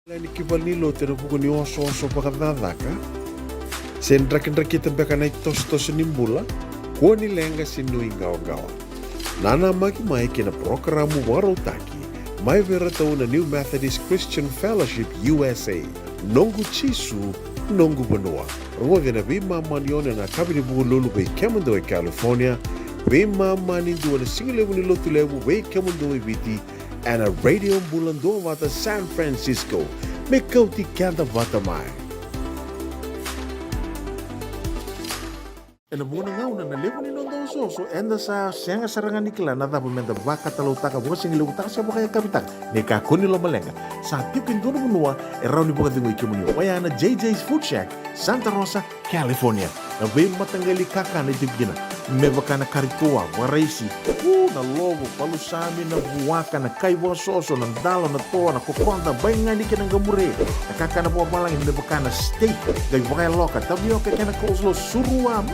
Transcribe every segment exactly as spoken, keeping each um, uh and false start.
Lani ki valenilotu ena vuku ni osooso vakacakacaka se drakidrakita beka na itosotoso ni bula, kua ni leqa se nuiqawaqawa. Nanamaki mai ki na parokaramu vakarautaki mai vei iratou na New Methodist Christian Fellowship U S A. Noqu Jisu, noqu vanua. Rogoci ena veimama ni ono ena yakavi ni Vukelulu vei kemudou e California, veimama ni dua ena sigalevu ni Lotulevu vei kemudou e Viti, ena Radio Bula Duavata San Francisco. Me kauti keda vata mai. Ena vuqa na gauna na levu ni noda osooso, eda sa sega sara ga ni kila na cava meda vakatalautaka, vakasigalevutaka se vakayakavitaka. Ni kakua ni lomaleqa, sa tiko e dua na vanua e rawa ni vakacegui kemuni, oya na J J's Food Shack, Santa Rosa, California. Na veimataqali kakana e tiko kina, me vaka na kari toa, vakaraisi, u, na lovo, palusami, na vuaka, na kai vakasoso, na dalo, na toa, na kokoda, baigani kei na qamure, na kakana vakavalagi me vaka na steak, qai vakayaloka, tavioka kei na coleslaw, surua, mm,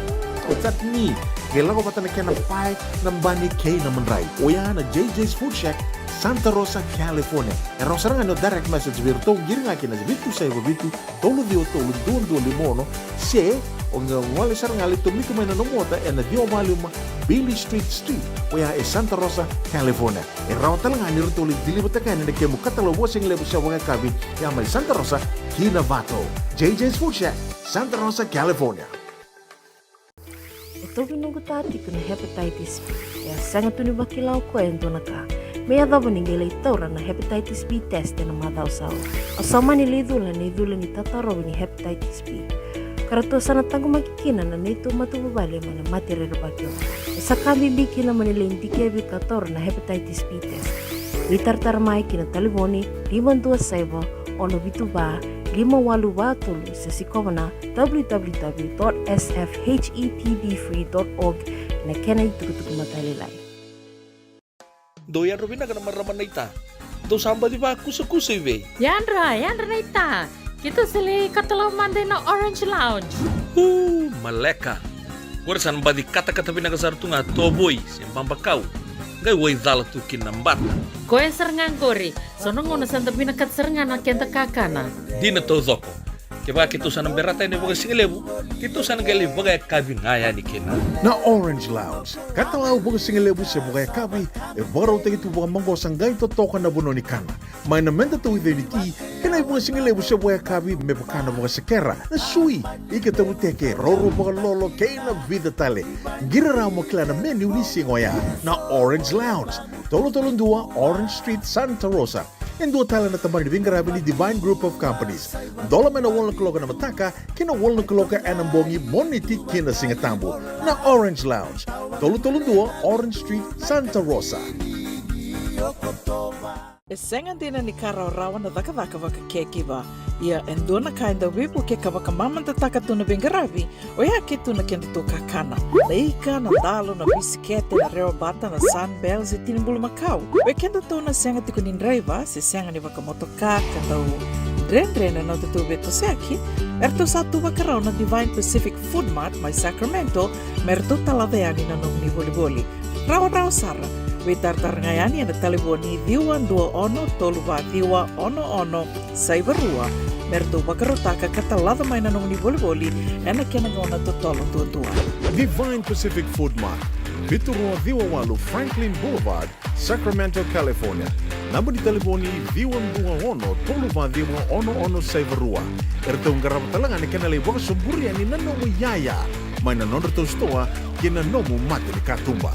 o chutney, qai lako vata na kena pae, na bani kei na madrai. Oya na J J's Food Shack, Santa Rosa, California. E rawa sara ga ni o direct message vei iratou, qiri ga ki na vitu saiva vitu, tolu ciwa tolu, dua dua lima ono, se o qai gole sara ga, lai tomika mai na nomu ota ena ciwa walu lima Beale Street Suite, oya e Santa Rosa, California. E rawa tale ga ni ratou lai deliver-taka yani na kemu katalau vakasigalevu se vakayakavi, ya mai Santa Rosa ki Novato. J J's Food Shack, Santa Rosa, California. E tauvi noqu ta tiko na hepatitis B. E a sega tu ni vakila o koya e dua na ka me yacova ni qai lai taura na hepatitis B test ena macawa sa oti. Au sa mani lai cula na icula ni tatarovi ni hepatitis B, ka ratou sa na taqomaki kina na neitou matavuvale mai na mate rerevaki oqo. E sa ka bibi kina mo ni lai dikevi ka taura na hepatitis B test. Veitaratara mai ki na talevoni lima dua saiva, ono vitu va, lima walu va tolu, se sikova na w w w dot s f h e p b free dot org ena kena itukutuku matailalai. Dou yadra vinaka na marama naita. Dou sa baci vakusakusa i vei? Yadra, yadra naita. Keitou sa lai katalau mada ina Orange Lounge. Uu, maleka. Qori sa na baci katakata vinaka sara tu ga tovoi se babakau. Qai wai cala tu kina na bata. Koya sara ga qori. So na gauna sa da vinakata sara ga na keda kakana. Dina taucoko. Kevaka keitou sa na berata yani vakasigalevu, keitou sa na qai lai vakayakavi ga yani kina. Na Orange Lounge, katalau vakasigalevu se vakayakavi, e vakarautaki tu vakamaqosa qai totoka na vanua ni kana. Mai na meda tauica ni ti, kei na ivakasigalevu se vakayakavi me vaka na vakasekera, na sui, ika tavuteke, raurau vakalolo, kei na vica tale. Qiri rawa mo kila na menu ni siga oya. Na Orange Lounge, tolu tolu dua Orange Street, Santa Rosa. E dua tale na tabana ni veiqaravi ni Divine Group of Companies. Dola mai na walu na kaloko ena mataka ki na walu na kaloko ena bogi, Moniti ki na Sigatabu. Na Orange Lounge, tolu tolu dua Orange Street, Santa Rosa. E sega dina ni ka rawarawa na cakacaka vaka caregiver. Ia e dua na ka e dau veivuke ka vakamamadataka tu na veiqaravi, oya kei tu na kedatou kakana. Na ika, na dalo, na bisikete, na rewa bata, na Sunbell, se tini bulumakau. Vei kedatou na sega tiko ni draiva, se sega ni vakamotoka, ka dau dredre na nodatou veitosoyaki, eratou sa tu vakarau na Divine Pacific Food Mart mai Sacramento, me ratou talaca yani na nomuni volivoli. Rawarawa sara, veitaratara ga yani ena talevoni ciwa dua ono tolu va ciwa ono ono saiva rua, me ratou vakarautaka ka talaca mai na nomuni volivoli ena kena gauna totolo duadua. Divine Pacific Food Mart, vitu rua ciwa walu Franklin Boulevard, Sacramento, California. Naba ni talevoni ciwa dua ono tolu va ciwa ono ono saiva rua. Eratou qarava tale ga na kena lai vakasoburi yani na nomu iyaya mai na nodratou sitoa ki na nomu mata ni katuba.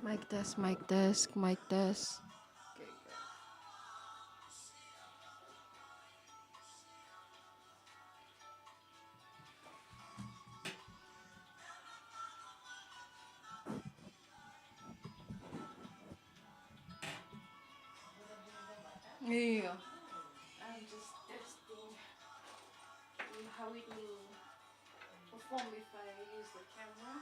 Mic test, mic test, mic test. Okay, good. Yeah. I'm just testing how it will perform if I use the camera.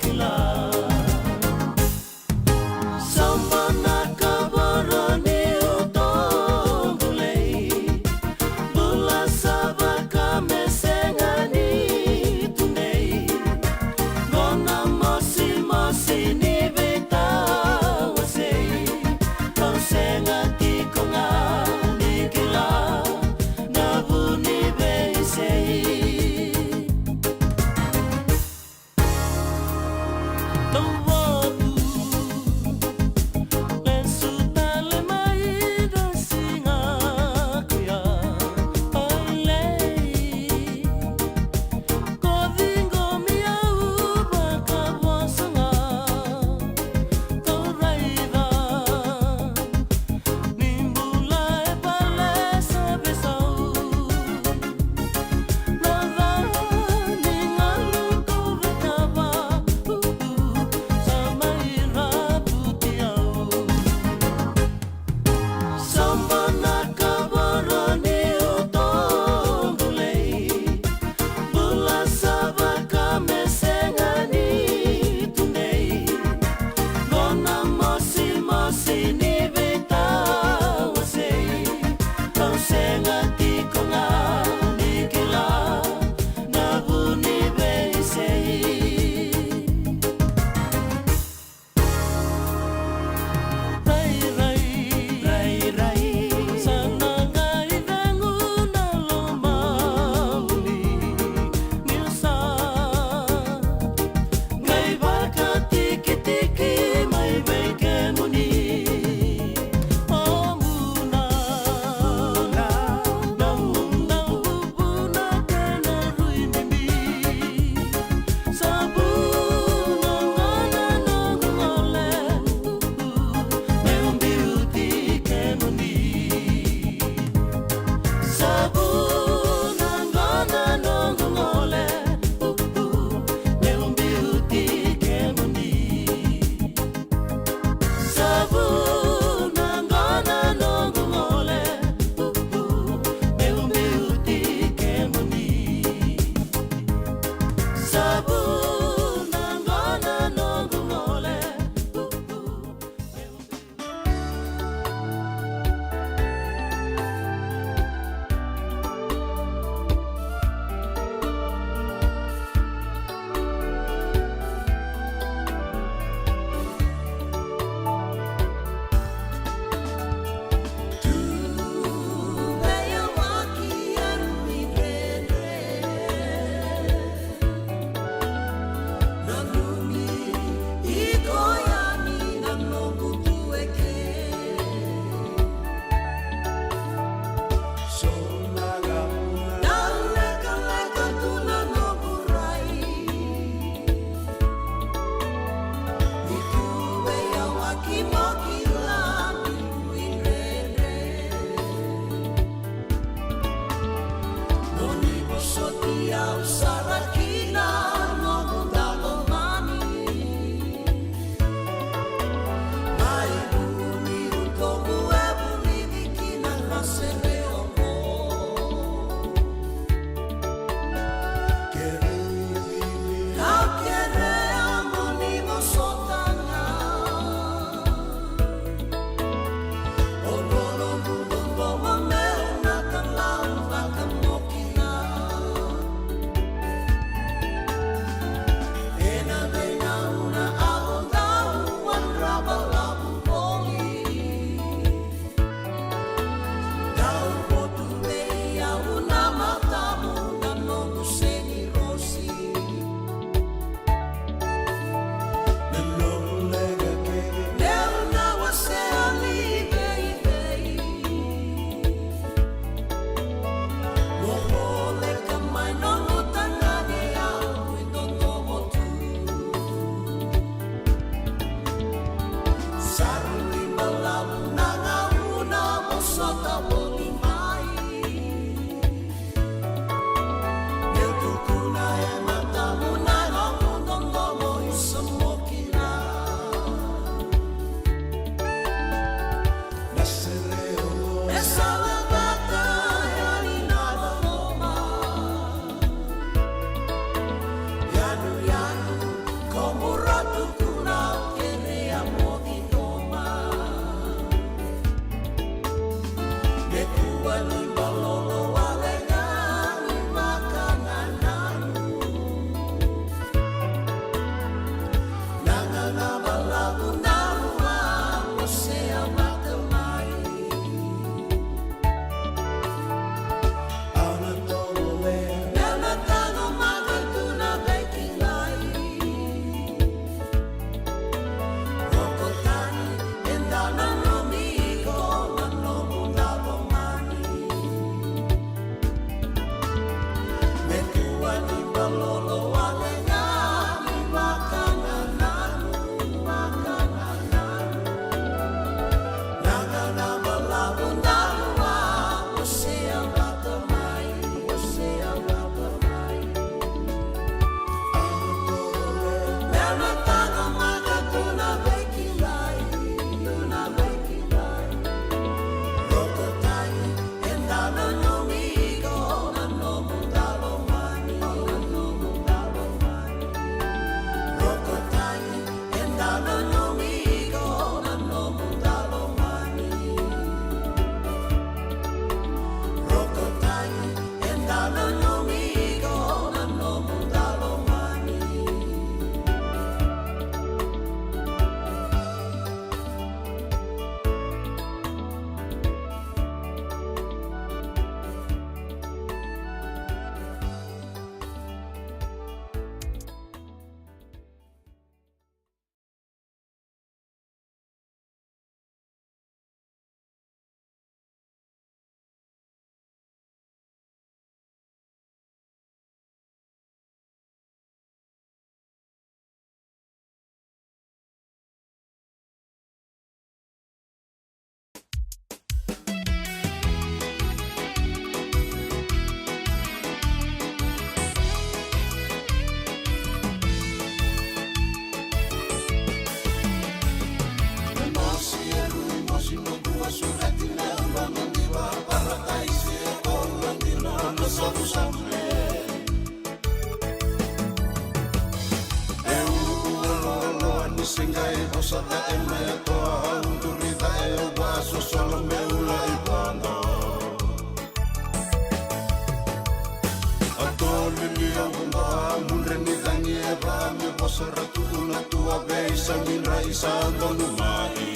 kila. Sa manaka voro ni uto bulei, bula sa vaka me sega ni tudei. Gona mosimosi ni veitawasei, au sega tiko ga ni kila na vu ni veisei. Sa cae mai a toa, au duri cae, au va'asosolo me ula i vodo. A tolili au vodo, a mudre ni cagi e va'a me vosa ra tu'u na tua vei sa midra i sa donu mai.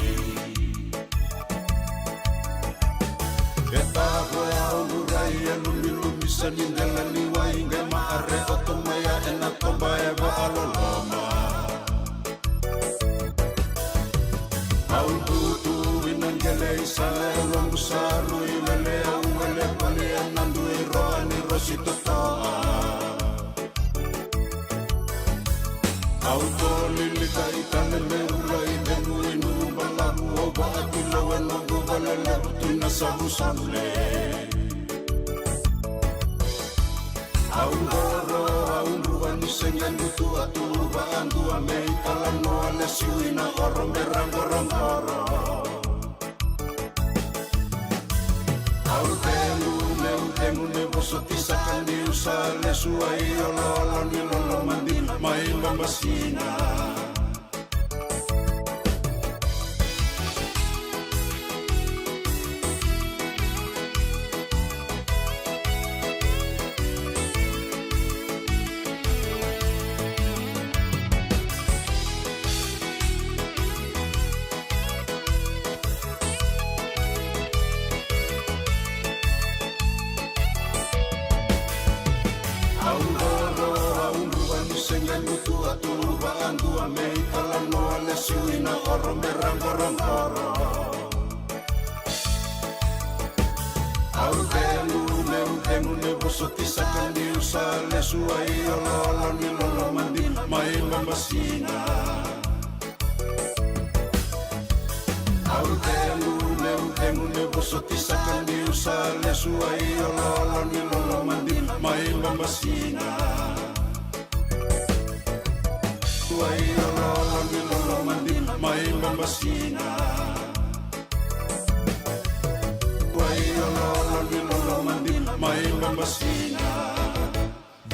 E tavo e aulu rai e lumilumi sa ni dela ni wai qai ma'are oto mai a ena toba e va'aloloma. Au tutu ina qele i sala e loqu sa rui wele au wele vali ena dui roa ni rosi toto'a. Au tolili ka i tale me ula i vegu i nu'u balavu au va'akilau e noqu vale levu tu ina savusavu le. Au qoro au drua ni sega ni tu a tu va'adua me i talanoa lesu ina oro me ra qorogoro. Au tegu meu tegu me vosoti saka niu sa lesu ai oloolo ni lolo madina mai Babasina. Au qoro au drua ni sega ni tu a tu va'adua me i talanoa lesu ina oro me ra qorogoro. Au tegu meu tegu me vosoti saka niu sa lesu ai oloolo ni lolo madina mai Babasina. Au tegu meu tegu me vosoti saka niu sa lesu ai oloolo ni lolo madina mai Babasina. Ai oloolo ni lolo madina mai Babasina. Ai oloolo ni lolo madina mai Babasina.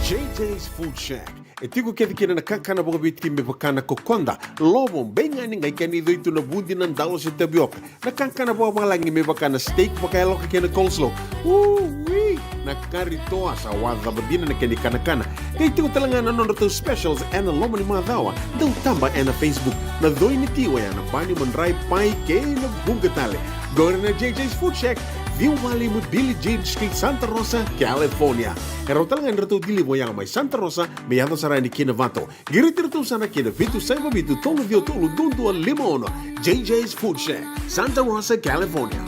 J J's Food Shack. E tiko kece kina na kakana vakaviti me vaka na kokoda, lovo, beigani, qai kena icoi tu na vudi, na dalo se tavioka. Na kakana vakavalagi me vaka na steak vakayaloka kei na coleslaw. Ui! Na kari toa sa wacava dina na kena ikanakana. Qai tiko tale ga na nodratou specials ena loma ni macawa. Dau taba ena Facebook. Na coi ni ti oya na bani, madrai, pai kei na vuqa tale. Qori na J J's Food Shack, ciwa walu lima Billie Jean Street, Santa Rosa, California. E rawa tale ga ni ratou deliver oya mai Santa Rosa me yaco sara yani ki Novato. Qiriti iratou sara ki na vitu saiva vitu tolu ciwa tolu dua dua lima ono. J J's Food Shack, Santa Rosa, California.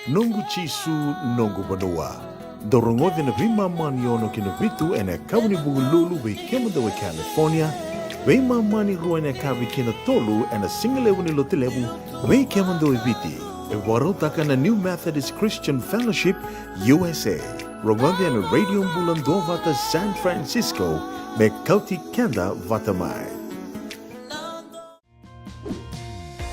Noqu Jisu, noqu vanua. Dou rogoca na veimama ni ono ki na vitu ena yakavi ni Vukelulu vei kemudou e California, veimama ni rua ena yakavi ki na tolu ena sigalevu ni Lotulevu vei kemudou e Viti. E vakarautaka na New Methodist Christian Fellowship U S A. Rogoca ena Radio Bula Duavata San Francisco me kauti keda vata mai.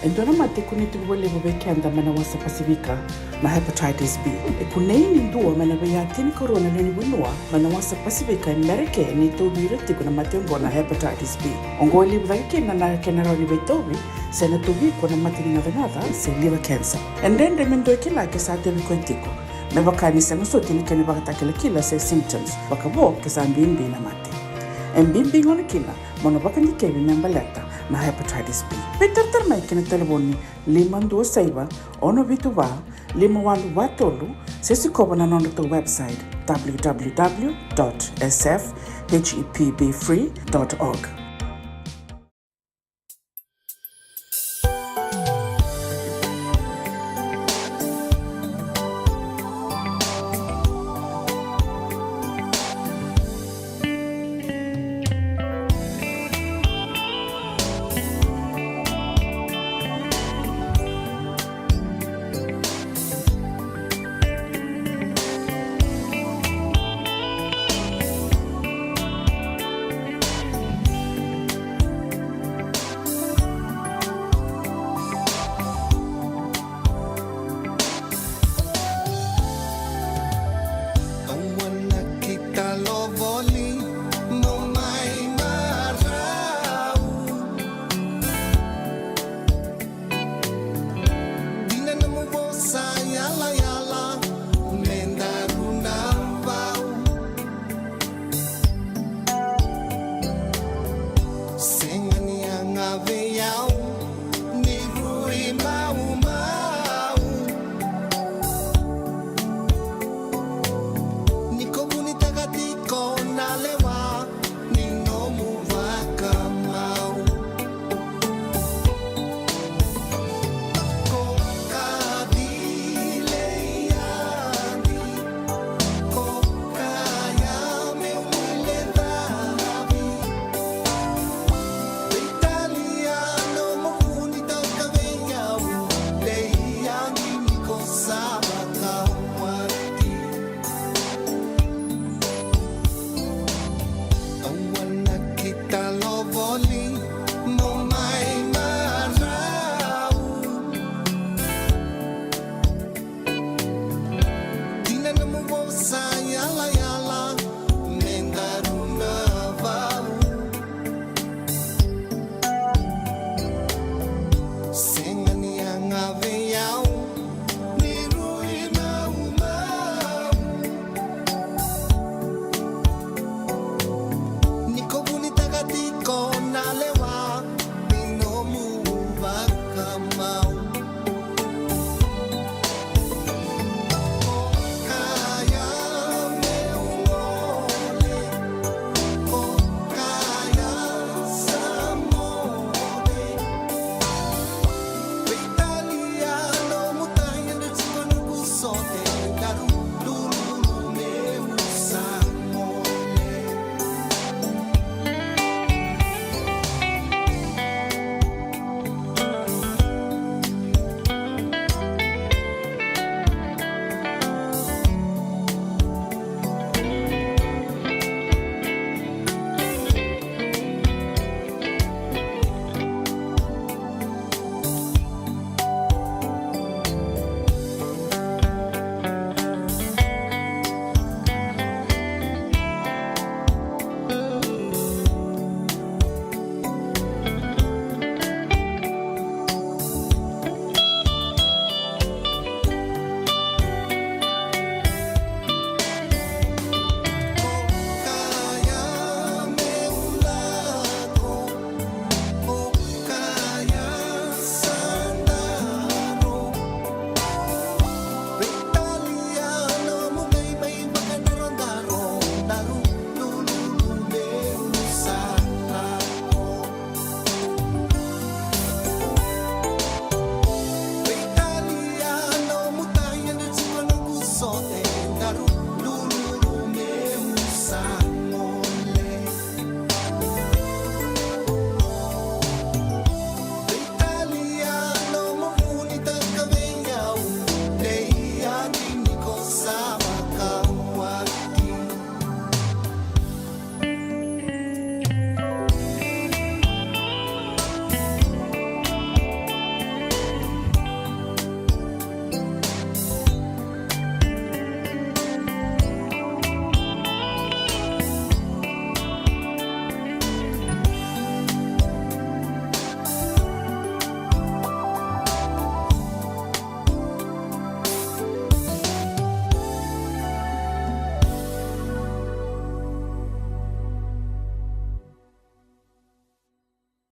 E dua na mate e kunei tiko vakalevu vei keda mai na wasa Pasifika na hepatitis B. E kunei ni dua mai na veiya tinikarua na lewe ni vanua mai na wasa Pasifika e bera eke ni tauvi ira tiko na mate oqo na hepatitis B. Oqo e levu cake kina na kena rawa ni veitauvi se na tauvi iko na mate ni gacagaca se liver cancer. E dredre me dua e kila ke sa tauvi koya tiko, me vaka ni sega soti na kena ivakatakilakila se symptoms, vakavo ke sa bibi na mate. E bibi gona kina mo na vakadikevi me baleta na hepatitis B. Veitaratara mai ki na talevoni lima dua saiva, ono vitu va, lima walu va tolu, se sikova na nodratou website w w w dot s f h e p b free dot org.